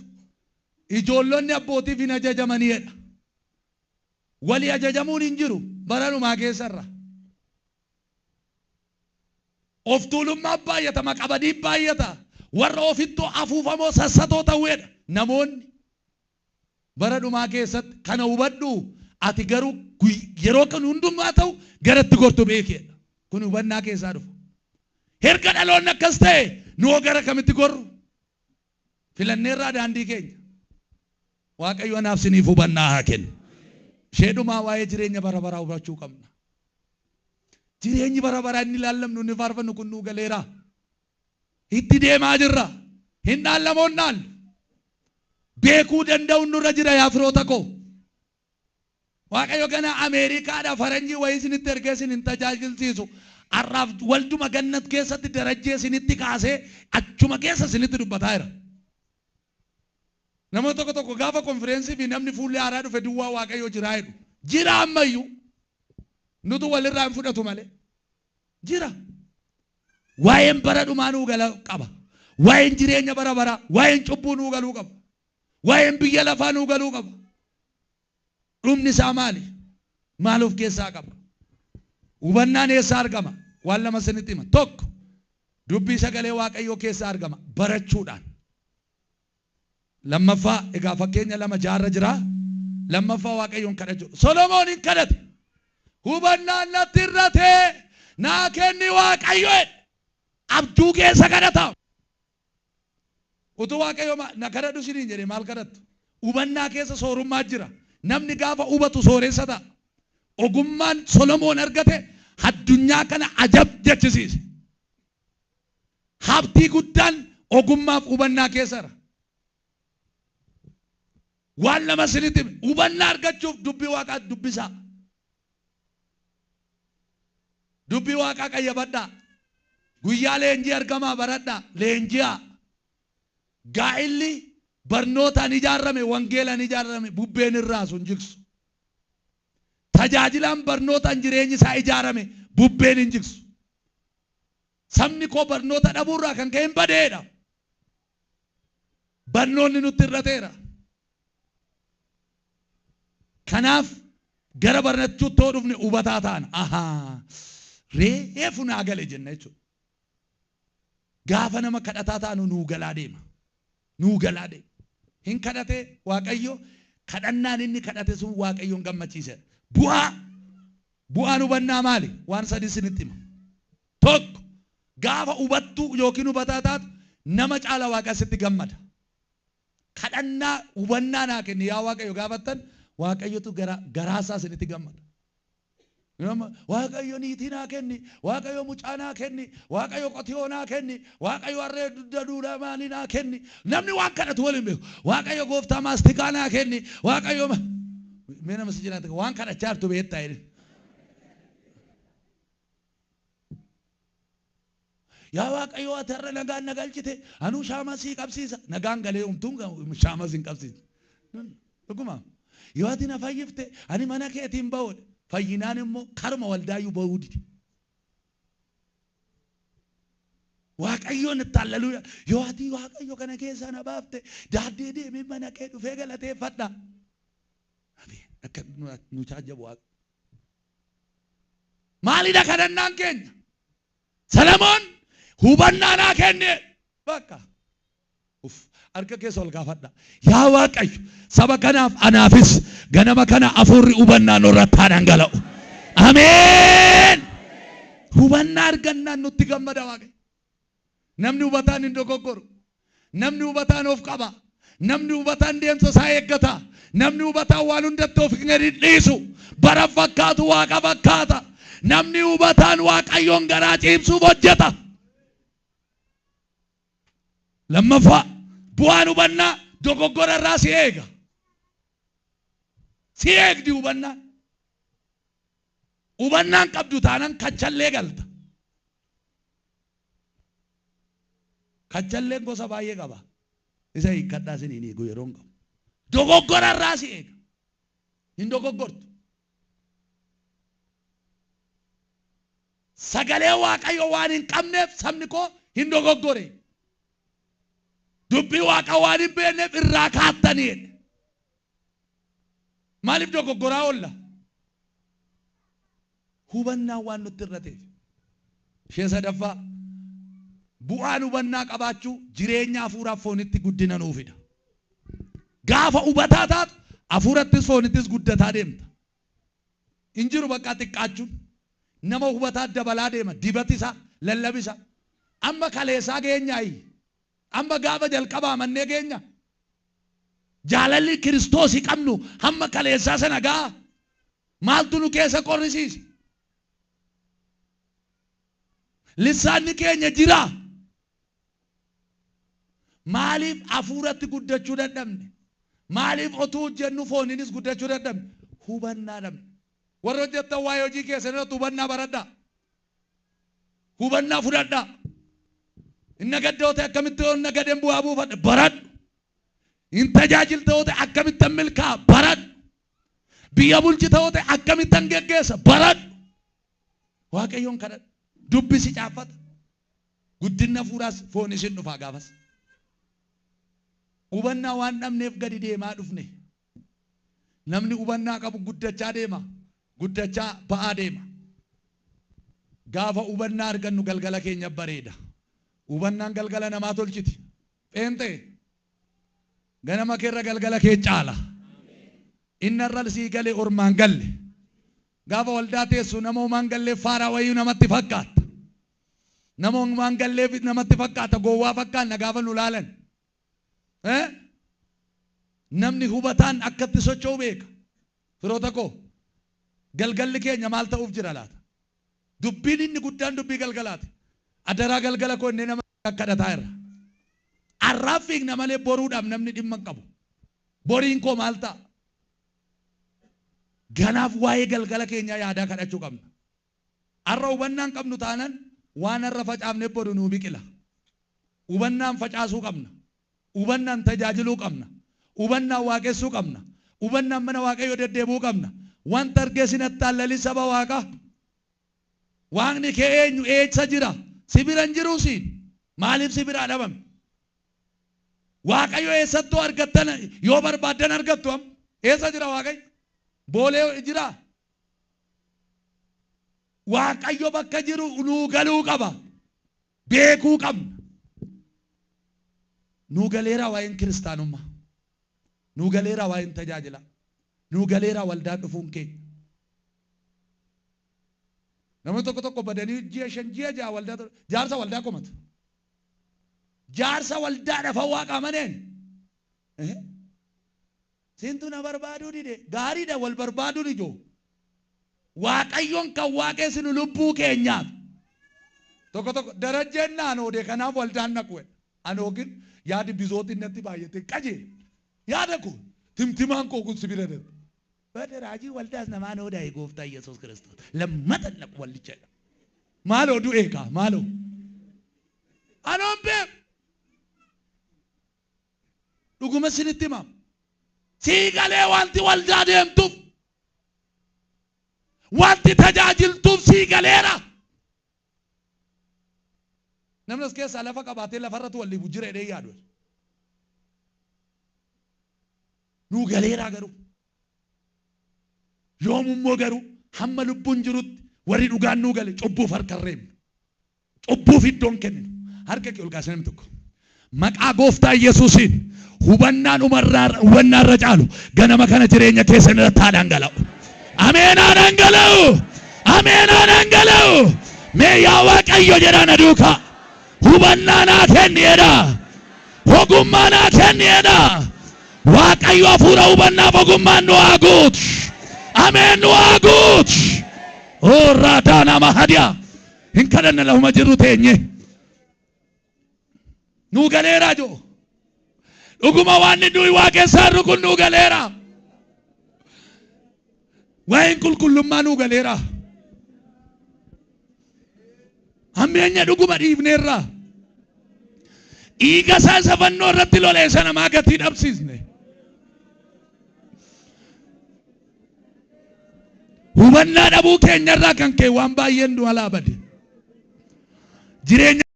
Ijoollonni abbootiif hin ajajamaniidha. Walii ajajamuun hin jiru bara dhumaa keessarra. Of tuulummaa baay'ata, maqabadii baay'ata. Warra ofittoo afuufamoo sassatoo ta'uudha namoonni. Bara dhumaa keessatti kana hubadhu, ati garuu yeroo kan hundumaa ta'u garatti gortu beekeedha. Kun hubannaa keessaa dhufa. Erga dhaloonni akkas ta'e nu gara kamitti gorru? Filanneerraa daandii keenya. Waaqayyo anaaf siniif hubannaa haa kennu. Isheedhumaa waa'ee jireenya bara baraa hubachuu qabna. Jireenyi bara baraa inni ilaallamnu, inni faarfannu kun nuu galeera. Itti deemaa jirra. Hin dhaallamoon dhaallu. Beekuu danda'uun nurra jira yaa firoota koo. Waaqayyo gana Ameerikaadha faranjii wayii isinitti ergee isin hin tajaajilsiisu. Har'aaf walduma gannat keessatti darajjee isinitti kaasee achuma keessa isinitti dubbataa jira. Namoota tokko tokko gaafa konfireensii fi namni fuullee haaraa dhufe duwwaa Waaqayyo jiraa jedhu. Jira ammayyuu. Nutu walirraa hin fudhatu malee. Jira. Waa'een bara dhumaa nuu gala qaba. Waa'een jireenya bara baraa, waa'een cubbuu nuu galuu qaba. Waa'een biyya lafaa nuu galuu qaba. Dhumni isaa maali? Maal of keessaa qaba? Hubannaan eessaa argama? Waan lama isinitti hima. Tokko, dubbii sagalee Waaqayyoo keessaa argama barachuudhaan. Lammaffaa, egaa fakkeenya 2:6 jira. Lammaffaa Waaqayyoon kadhachuu. Solomoon hin kadhate. Hubannaan natti irratee naa kenni Waaqayyo jedhe. Abjuu keessa kadhata. Utuu Waaqayyo na kadhadhu isiniin jedhee maal kadhattu? Hubannaa keessa soorummaa jira. Namni gaafa hubatu sooressa ta'a. Ogummaan Solomoon argate addunyaa kana ajab jechisiise. Habtii guddaan ogummaaf hubannaa keessa jira. Waan lama isinitti hime. Hubannaa argachuuf dubbii Waaqaa dubbisaa. Dubbii Waaqaa qayyabadhaa. Guyyaa leenjii argamaa baradhaa. Leenji'aa. Gaa'illi barnootaan ijaarame, wangeelaan ijaarame bubbeen irraa sun jigsu. Tajaajilaan barnootaan jireenyi isaa ijaarame bubbeen hin jigsu. Sabni koo barnoota dhabuurraa kan ka'e hin badeedha. Barnoonni nutti irrateera. Kanaaf gara barnachuutti yoo dhufne hubataa taana. Ahaa reefu naa gale jenna jechuudha. Gaafa nama kadhataa taanu nuu galaa deema. Nuu galaa deema. Hin kadhate Waaqayyo, kadhannaan inni kadhate sun Waaqayyoon gammachiiseera. Bu'aan hubannaa maali? Waan sadii isinitti hima. Tokko, gaafa hubattuu yookiin hubataa taatu nama caala Waaqa sitti gammada. Kadhannaa hubannaa naa kenni yaa Waaqayyo gaafattan Waaqayyotu garaasaa isinitti gammada. Waaqayyo niitii naa kenni, Waaqayyo mucaa naa kenni, Waaqayyo qotiyoo naa kenni, Waaqayyo harree dugda duudaa maalii naa kenni. Namni waan kadhatu waliin beeku. Waaqayyo gooftaa maastikaa naa kenni, Waaqayyo mee nama si jiraate waan kadhachaa jirtu beektaa jedhe. Yaa Waaqayyo ati har'a nagaan na galchite, anuu shaama sii qabsiisa. Nagaan galee humtuun shaama siin qabsiisa. Dhuguma. Yoo ati na fayyifte ani mana keetiin ba'uudha. Fayyinaan immoo karuma waldaayyuu ba'uu dide. Waaqayyoon itti halleluuya. Yoo ati Waaqayyo kana keessaa na baafte daaddee deemee mana kee dhufee galateeffadha. Akka nu taajjabu Waaqa. Maalidha kadhannaan keenya? Salamoon hubannaa naa kenne. Bakka. Uff, harka keessa ol kaafadha. Yaa Waaqayyo, saba kanaaf anaafis ganama kana hafuurri hubannaa nurratti haa dhangala'u. Ameen. Hubannaa argannaan nutti gammada Waaqayyo. Namni hubataan hin dogoggoru. Namni hubataan of qaba. Namni hubataan deemsa isaa eeggata. Namni hubataan waan hundatti of hin dhiisu. Bara fakkaatu Waaqa fakkaata. Namni hubataan Waaqayyoon garaa ciibsuuf hojjeta. Lammaffaa, bu'aan hubannaa dogoggora irraa si eega. Si eegdi hubannaan. Hubannaan qabdu taanaan kachallee galta. Kachalleen gosa baay'ee qaba. Isa hiikkadhaa isiniin eegu yeroo hin qabu. Dogoggora irraa si eega. Hin dogoggortu. Sagalee Waaqayyo waan hin qabneef sabni koo hin dogoggore. Dubbii Waaqa waan hin beekneef irraa kaattanii jedhe. Maaliif dogoggoraa oolla? Hubannaan waan nutti irrateef. Ishee sadaffaa, bu'aan hubannaa qabaachuu jireenya hafuuraaf foonitti guddina nuu fida. Gaafa hubataa taatu hafuurattis foonittis guddataa deemta. Hin jiru bakka xiqqaachuun. Nama hubataa dabalaa deema. Dibati isaa, lallabi isaa. Amma kaleessaa geenyaayi. Amma gaafa jalqabaa amannee geenya. Jaalalli Kiristoosii qabnu hamma kaleessaa sana ga'a. Maaltu nu keessa qorrisiise? Lissaanni keenya jira. Maaliif hafuuratti guddachuu dadhabne? Maaliif otuu hojjennu fooniinis guddachuu dadhabne? Hubannaa dhabne. Warri hojjettan waa'ee hojii keessan irratti hubannaa baradhaa. Hubannaa fudhadhaa. Hin nagadda yoo ta'e akkamitti yoo nagadeen bu'aa buufadha baradhu. Hin tajaajilta yoo ta'e akkamittan milkaa'a baradhu. Biyya bulchita yoo ta'e akkamittan geggeessa baradhu. Waaqayyoon kadhadhu. Dubbisi caaffata. Guddinni hafuuraas foonis hin dhufaa gaafas. Hubannaa waan dhabneef gadi deemaa dhufne. Namni hubannaa qabu guddachaa deema. Guddachaa ba'aa deema. Gaafa hubannaa argannu galgala keenya bareeda. Hubannaan galgala namaa tolchiti. Pheenxee ganama keerra galgala kee caala. Inni har'a sii gale ormaan galle. Gaafa waldaa teessu nama homaan galleef faaraa wayii namatti fakkaata. Nama homaan galleef namatti fakkaata, gowwaa fakkaanna gaafa nu laalan. Namni hubataan akkatti socho'u beeka. Firoota koo, galgalli keenya maal ta'uuf jira laata? Dubbiin inni guddaan dubbii galgalaati. Adaraa galgala koo inni nama kadhataa irra. Arraaf fiigna malee boruudhaaf namni dhimma hin qabu. Boriin koo maal ta'a? Ganaaf waa'ee galgala keenyaa yaadaa kadhachuu qabna. Har'a hubannaan qabnu taanan waan har'a facaafne boru nuu biqila. Hubannaan facaasuu qabna. Hubannaan tajaajiluu qabna. Hubannaan waaqessuu qabna. Hubannaan mana Waaqayyoo deddeebi'uu qabna. Wanta argee sinatti allalii saba Waaqaa. Waaqni kee eenyu, eessa jira? Si bira hin jiruu siin? Maaliif si biraa dhabame? Waaqayyo eessattuu argattan yoo barbaaddan argattu amma. Eessa jira Waaqayyo? Boolee jira? Waaqayyo bakka jiru nuu galuu qaba. Beekuu qabna. Nuu galeera waa'een kiristaanummaa. Nuu galeera waa'een tajaajilaa. Nuu galeera waldaan dhufuun keenya. Namni tokko tokko badanii ji'a 5 ji'a 6 waldaa jaarsa waldaa komatu. Jaarsa waldaa dhafa Waaqa amaneen. Siintu na barbaaduu dide. Gaariidha wal barbaaduun ijoo. Waaqayyoon kan waaqessinu lubbuu keenyaaf. Tokko tokko darajjeen naan oode kanaaf waldaan naqu. Anookin yaadi bizootiin natti baay'ate qajeele. Yaada kun timtimaan koo kun sibira darbe. Bada raajii waldaas namaan oodaa'e gooftaa Yesuus Kiristoos. Lammata naqu waldicha. Maaloo du'ee kaa maaloo. Anoon beeku. Dhuguma isinitti himaam. Sii galee wanti waldaa deemtuuf, wanti tajaajiltuuf sii galeera. Namni as keessaa lafa qabaatee lafarratti wal dhiibu jira jedhee yaadu. Nuu galeeraa garuu. Yoomummoo garuu hamma lubbuun jirutti warri dhugaan nuu gale cubbuuf harka hin reebnu. Cubbuuf iddoon kenninu. Harka kee ol kaasee namni tokko. Maqaa gooftaa Yesuusiin hubannaan umarraa hubannaa irra caalu ganama kana jireenya keessan irratti haa dhangala'u. Ameen haa dhangala'u. Ameen haa dhangala'u. Mee yaa Waaqayyo jedhaa na duukaa. Hubannaa naa kenni jedhaa. Ogummaa naa kenni jedhaa. Waaqayyo hafuura hubannaaf ogummaan nu haa guutu. Ameen nu haa guutu. Oo raadaa nama hadiyaa. Hin kadhanna lafuma jirru teenye. Nuu galeeraa joo. Dhuguma waan nuyi waaqessaa jirru kun nuu galeera. Waa'een qulqullummaa nuu galeera. Hammeenya dhuguma dhiifneerra. Dhiiga isaa isa fannoo irratti lolee sana maa gatii dhabsiisne. Hubannaa dhabuu keenyarraa kan ka'e waan baay'een nu alaa bade. Jireenya